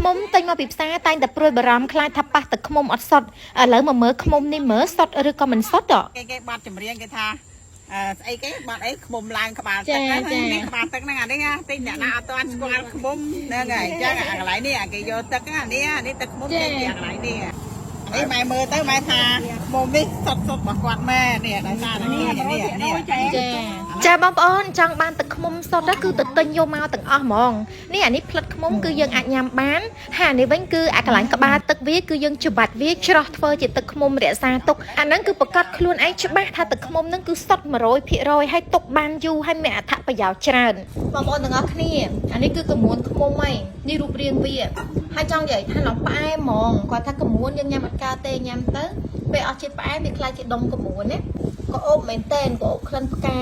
ឃ្មុំទិញមកពីផ្សារតែងតែព្រួយបារម្ភខ្លាចថាប៉ះទឹកឃ្មុំអត់សុទ្ធឥឡូវមកមើលឃ្មុំនេះមើលសុទ្ធឬក៏មិនសុទ្ធហ៎ គេគេបាត់ចម្រៀងគេថាអឺស្អីគេបាត់អីឃ្មុំឡើងក្បាលទឹកហ្នឹងនេះក្បាលទឹកហ្នឹងអានេះណាតិចអ្នកណាអត់ទាន់ស្គាល់ឃ្មុំហ្នឹងហើយអញ្ចឹងអាកន្លែងនេះអាគេយកទឹកអានេះអានេះទឹកឃ្មុំចេញពីអាកន្លែងនេះនេះម៉ែមើលទៅម៉ែថាឃ្មុំនេះសុតសុតរបស់គាត់ម៉ែនេះដោយសារនេះនេះនេះ ចាចាបងប្អូនចង់បានទឹកឃ្មុំសុទ្ធគឺទៅទិញយកមកទាំងអស់ហ្មងនេះអានេះផ្លិតឃ្មុំគឺយើងអាចញ៉ាំបានហើយអានេះវិញគឺអាកន្លែងក្បាលទឹកវាគឺយើងច្បាច់វាច្រោះធ្វើជាទឹកឃ្មុំរក្សាទុកអាហ្នឹងគឺប្រកាសខ្លួនឯងច្បាស់ថាទឹកឃ្មុំហ្នឹងគឺសុទ្ធ100%ហើយទុកបានយូរហើយមានអត្ថប្រយោជន៍ច្រើនបងប្អូនទាំងអស់គ្នាអានេះគឺក្រមួនឃ្មុំហើយនេះរូបរាងវាហើយចង់និយាយថាឡងផ្អែមហ្មងគាត់ថាក្រមួនយើងញ៉ាំអត់កើតទេញ៉ាំទៅពេលអស់ជាតិផ្អែមវាក្លាយជាដុំក្រមួនណាក៏អូបមែនតែនក៏អូបក្លិនផ្កា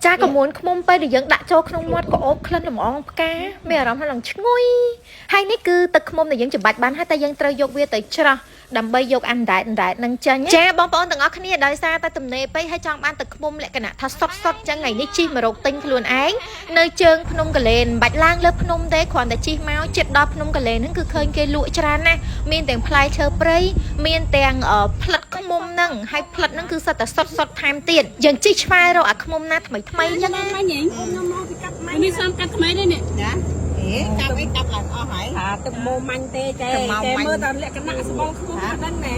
ចាក្រមួនឃ្មុំពេលដែលយើងដាក់ចូលក្នុងមាត់ក៏អូបក្លិនលំអងផ្កាមានអារម្មណ៍ថាឡើងឈ្ងុយហើយនេះគឺទឹកឃ្មុំដែលយើងច្បាច់បានហើយតែយើងត្រូវយកវាទៅច្រោះដើម្បីយកអានដែតអណ្ដែតនឹងចេញចាបងប្អូនទាំងអស់គ្នាដោយសារតែទំនេរពេកហើយចង់បានទឹកឃ្មុំលក្ខណៈថាសុតសុតចឹងថ្ងៃនេះជិះមករកទិញខ្លួនឯងនៅជើងភ្នំកលែនមិនបាច់ឡើងលើភ្នំទេគ្រាន់តែជិះមកចិត្តដល់ភ្នំកលែនហ្នឹងគឺឃើញគេលក់ច្រើនណាស់មានទាំងផ្លែឈើព្រៃមានទាំងផ្លិតឃ្មុំហ្នឹងហើយផ្លិតហ្នឹងគឺសុទ្ធតែសុតសុតថែមទៀតយើងជិះឆ្វែរកអាឃ្មុំណាថ្មីថ្មីចឹងណា ម៉ាញ៉េងខ្ញុំមកពីកាត់ម៉ាញ់នេះសំកាត់ថ្មីនេះនេះ ណាអេកាប់អីកាប់ឡើងអស់ហើយ ថាទឹកម៉ូម៉ាញ់ទេចែចែមើលតែលក្ខណៈស្បង់ខ្មុំហ្នឹងណែ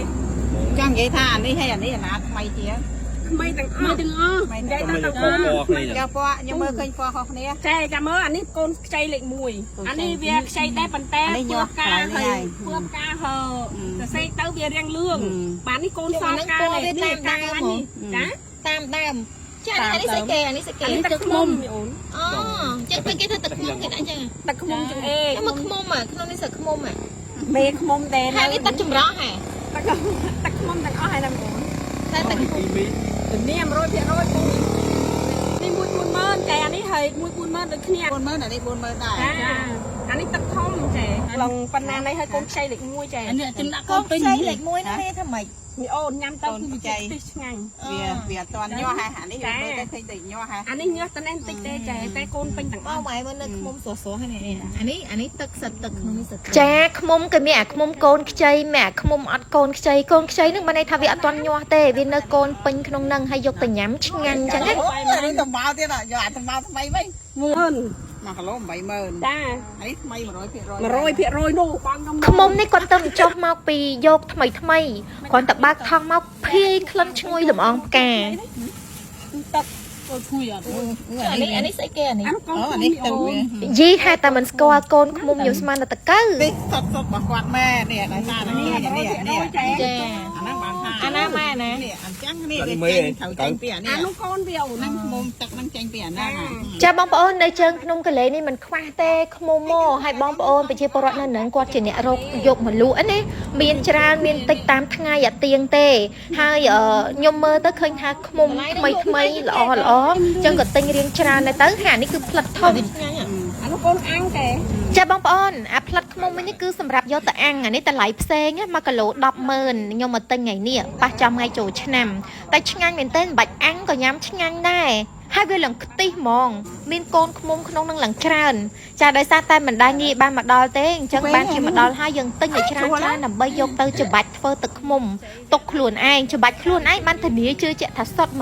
ចង់និយាយថាអានេះហើយអានេះអាណាថ្មីជាង ថ្មីទាំងអស់ទាំងអស់និយាយទៅទាំងអស់ ចាពណ៌ខ្ញុំមើលឃើញពណ៌ខុសគ្នា ចែចាំមើលអានេះកូនខ្ចីលេខ1អានេះវាខ្ចីដែរប៉ុន្តែពណ៌ផ្កាហើយពណ៌ផ្កាហើសរសេរទៅវារាងលឿងបាទនេះកូនសល់ផ្កានេះនេះកានេះចា តាមដើមចាអានេះស្អីគេអានេះស្អីគេ អានេះទឹកខ្មុំអូន អូចឹងពេលគេធ្វើទឹកឃ្មុំគេដាក់ចឹង ទឹកខ្មុំចង្អេ ចាំមកឃ្មុំអាក្នុងនេះស្អីឃ្មុំអា មេខ្មុំទេ ហើយនេះទឹកចម្រោះហ่ะ ទឹកទឹកខ្មុំទាំងអស់ហើយណាអូន តែទឹកឃ្មុំ ធានា100%ពូនេះមួយ40000ចែអានេះហើយមួយ40000ដូចគ្នា 40000អានេះ40000ដែរ ចាអានេះទឹកធំចែឡងប៉ុណ្ណានេះហើយកូនខ្ចីលេខ1ចែ អានេះជំដាក់ កូន កូនពេញ ខ្ចីលេខ1ហ្នឹងគេធ្វើម៉េច មីអូនញ៉ាំទៅគឺវាជាតិខ្ទិះឆ្ងាញ់ វាវាអត់ទាន់ញាស់ហ่ะអានេះមើលទៅឃើញតែញាស់ហ่ะ អានេះញើសតនេះបន្តិចទេចែតែកូនពេញទាំងអស់ បងម៉ែមើលនៅឃ្មុំស្រស់ស្រស់ហ្នឹងនេះអានេះអានេះទឹកសិតទឹកក្នុងនេះសិតចាឃ្មុំគេមានអាឃ្មុំកូនខ្ចីមានអាឃ្មុំអត់កូនខ្ចីកូនខ្ចីហ្នឹងបានន័យថាវាអត់ទាន់ញាស់ទេវានៅកូនពេញក្នុងហ្នឹងហើយយកទៅញ៉ាំឆ្ងាញ់ចឹងណា អានេះតំបៅទៀតយកអាតំបៅថ្មីវិញ 10000 1គីឡូ80000 ចា អានេះថ្មី100% 100%នោះបងខ្ញុំ ឃ្មុំនេះគាត់ទៅចុះមកពីយកថ្មីថ្មីគ្រាន់តែបើកថង់មកភាយក្លិនឈ្ងុយលំអងផ្កា ទឹក អូឈួយអត់ អានេះអានេះស្អីគេអានេះ អានោះកូន អូអានេះទឹកវា យីហេតុតែមិនស្គាល់កូនឃ្មុំខ្ញុំស្មានតែតកៅ នេះសុតសុតរបស់គាត់ម៉ែនេះដោយសារនេះនេះនេះ ចែ ចា អាហ្នឹងបានថា អាណាម៉ែអាណា នេះអញ្ចឹងនេះវាចេញត្រូវចេញពីអានេះ អានោះកូនវាអូន ហ្នឹងមុំទឹកហ្នឹងចេញពីអាហ្នឹង ចាបងប្អូននៅជើងភ្នំកលេនេះមិនខ្វះទេឃ្មុំមកហើយបងប្អូនប្រជាពលរដ្ឋនៅនឹងគាត់ជាអ្នករកយកមកលក់ណាមានច្រើនមានតិចតាមថ្ងៃអាទៀងទេហើយខ្ញុំមើលទៅឃើញថាឃ្មុំថ្មីថ្មីល្អល្អអញ្ចឹងក៏ទិញរៀងច្រើនដែរទៅហើយអានេះគឺផ្លិតធំ អានោះកូនអាំងចែ ចាបងប្អូនអាផ្លិតឃ្មុំនេះគឺសម្រាប់យកទៅអាំងអានេះតម្លៃផ្សេង1គីឡូ100000ខ្ញុំមកទិញថ្ងៃនេះប៉ះចំថ្ងៃចូលឆ្នាំតែឆ្ងាញ់មែនទែនមិនបាច់អាំងក៏ញ៉ាំឆ្ងាញ់ដែរហើយវាឡើងខ្ទិះហ្មងមានកូនឃ្មុំក្នុងនឹងឡើងច្រើនចាដោយសារតែមិនដែលងាយបានមកដល់ទេអញ្ចឹងបានជាមកដល់ហើយយើងទិញឲ្យច្រើនច្រើនដើម្បីយកទៅច្បាច់ធ្វើទឹកឃ្មុំទុកខ្លួនឯងច្បាច់ខ្លួនឯងបានធានាជឿជាក់ថាសុទ្ធ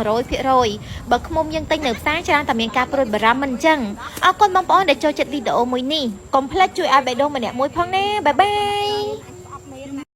100%បើឃ្មុំយើងទិញនៅផ្សារច្រើនតែមានការព្រួយបារម្ភមិនអញ្ចឹងអរគុណបងប្អូនដែលចូលចិត្តវីដេអូមួយនេះកុំភ្លេចជួយឲ្យបេះដូងម្នាក់មួយផងណាបាយបាយ។